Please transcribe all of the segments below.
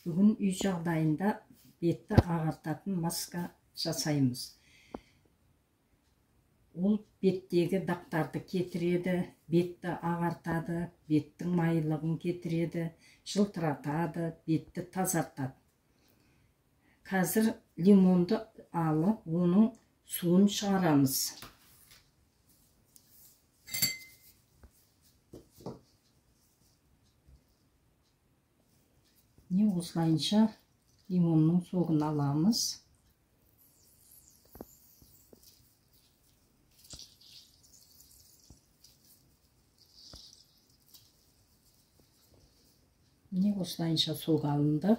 Бүгін үй жағдайында бетті ағартатын маска жасаймыз. Ол беттегі дақтарды кетіреді, бетті ағартады, беттің майлығын кетіреді, жылтыратады, бетті тазартады. Қазір лимонды алып, оның суын шығарамыз. Не осылайынша лимонның согын аламыз. Міне осылайынша сок алынды.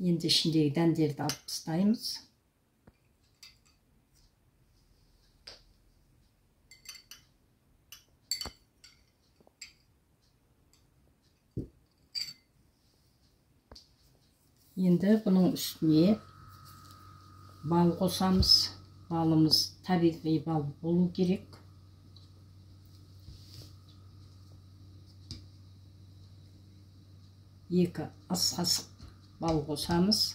Енді ішіндегі дәндерді алып тастаймыз. Енді бұның үстіне бал қосамыз. Балымыз табиғи бал болу керек. 2 ас қасық бал қосамыз.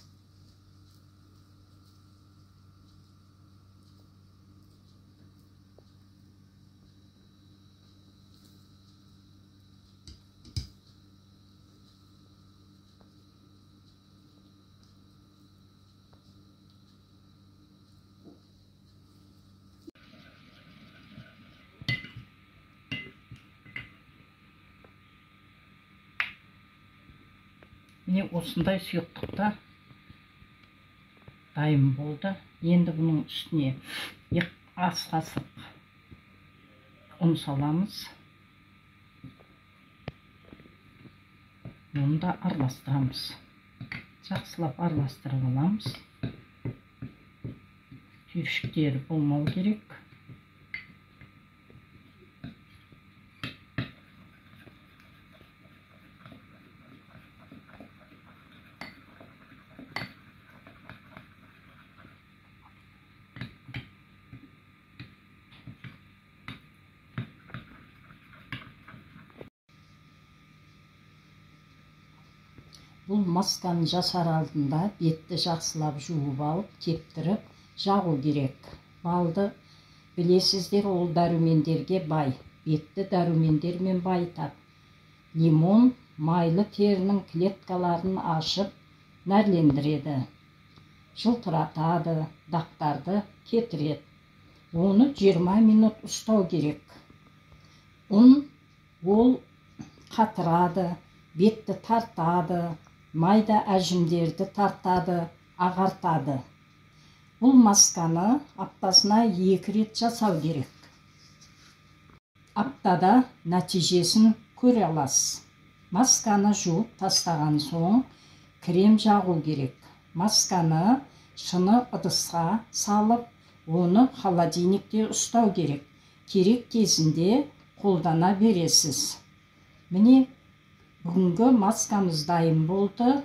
Міне осындай сұйықтықта дайын болды. Енді бұның үстіне 2 ас қасық ұн саламыз. Оны да араластырамыз. Жақсылап араластырып аламыз. Түйіршіктері болмау керек. Бұл масканы жасар алдында бетті жақсылап жуып алып, кептіріп жағу керек. Балды білесіздер, ол дәрумендерге бай. Бетті дәрумендермен байытады. Лимон майлы терінің клеткаларын ашып, нәрлендіреді. Жылтыратады, дақтарды кетіреді. Оны 20 минут ұстау керек. Ұн ол қатырады, бетті тартады, майда әжімдерді тартады, ағартады. Бұл масканы аптасына 2 рет жасау керек. Аптада нәтижесін көре аласыз. Масканы жуып тастаған соң крем жағу керек. Масканы шыны ыдысқа салып, оны холодильникте ұстау керек. Керек кезінде қолдана бересіз. Міне бүгінгі маскамыз дайын болды.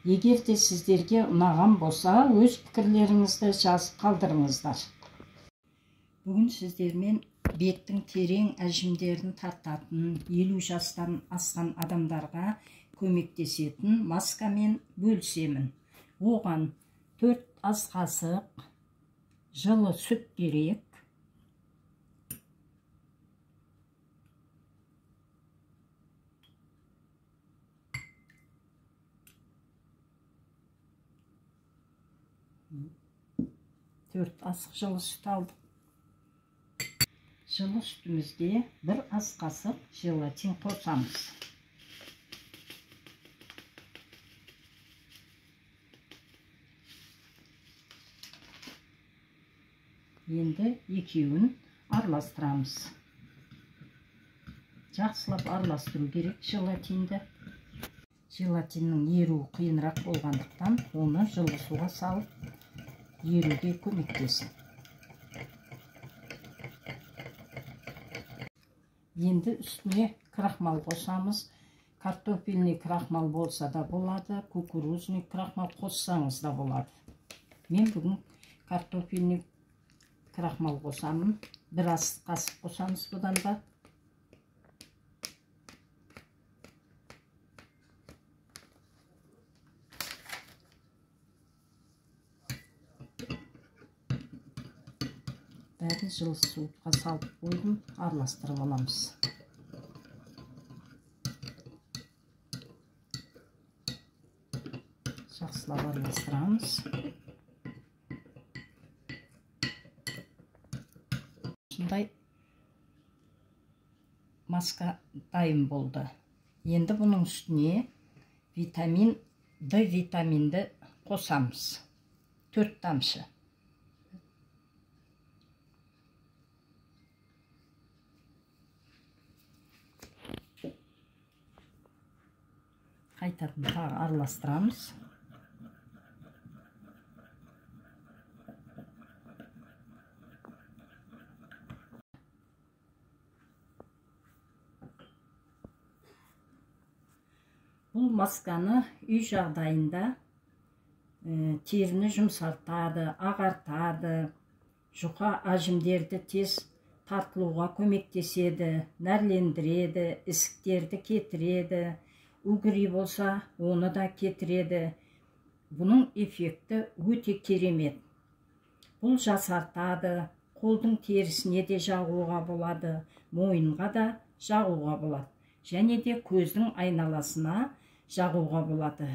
Егер де сіздерге ұнаған болса, өз пікірлеріңізді жазып қалдырыңыздар. Бүгін сіздермен беттің терең әжімдерін тартатын, 50 жастан асқан адамдарға көмектесетін маскамен бөлісемін. Оған 4 ас қасық жылы сүт керек. Төрт асық жылы сүт алдық. Жылы сүтімізге 1 ас қасық желатин қосамыз. Енді екеуін араластырамыз. Жақсылап араластыру керек желатинді. Желатиннің еруі қиынырақ болғандықтан, оны жылы суға салып еруге көмектесін. Енді үстіне крахмал қосамыз. Картофельный крахмал болса да болады, кукурузный крахмал қоссаңыз да болады. Мен бүгін картофельный крахмал қосамын. 1 ас қасық қосамыз бұдан да. Бәрін жылы суға салып қойдым, араластырып аламыз. Жақсылап араластырамыз. Осындай маска дайын болды. Енді бұның үстіне витамин Д витаминді қосамыз. 4 тамшы. Қайтадан тағы араластырамыз. Бұл масканы үй жағдайында теріні жұмсартады, ағартады, жұқа әжімдерді тез тартылуға көмектеседі, нәрлендіреді, ісіктерді кетіреді, угри болса оны да кетіреді. Бұның эффекті өте керемет. Бұл жасартады, қолдың терісіне де жағуға болады, мойынға да жағуға болады. Және де көздің айналасына жағуға болады.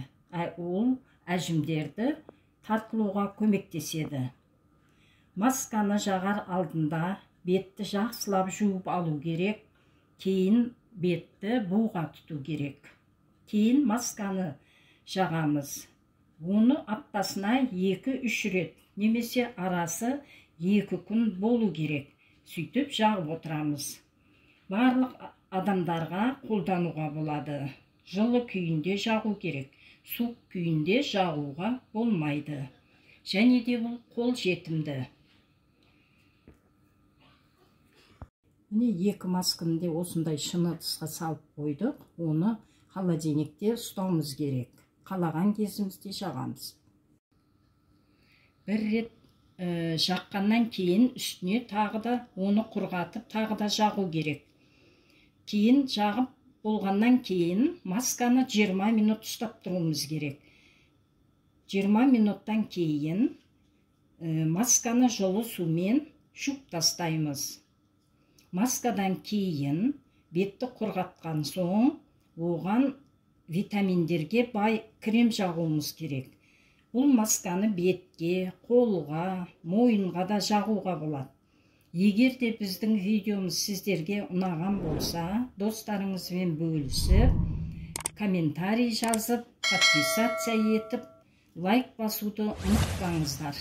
Ол әжімдерді тартылуға көмектеседі. Масканы жағар алдында бетті жақсылап жуып алу керек, кейін бетті буға тұту керек. Кейін масканы жағамыз. Оны аптасына 2-3 рет немесе арасы 2 күн болу керек. Сөйтіп жағып отырамыз. Барлық адамдарға қолдануға болады. Жылы күйінде жағу керек, суық күйінде жағуға болмайды. Және де бұл қол жетімді. Міне 2 масканы де осындай шыны ыдысқа салып қойдық. Оны холодильникте ұстауымыз керек. Қалаған кезімізде жағамыз. Бір рет жаққаннан кейін үстіне тағы да оны құрғатып, тағы да жағу керек. Кейін жағып болғаннан кейін масканы 20 минут ұстап тұруымыз керек. 20 минуттан кейін масканы жылы сумен жуып тастаймыз. Маскадан кейін бетті құрғатқан соң оған витаминдерге бай крем жағуымыз керек. Бұл масканы бетке, қолға, мойынға да жағуға болады. Егер де біздің видеомыз сіздерге ұнаған болса, достарыңызбен бөлісіп, комментарий жазып, подписаться етіп, лайк басуды ұмытпаңыздар.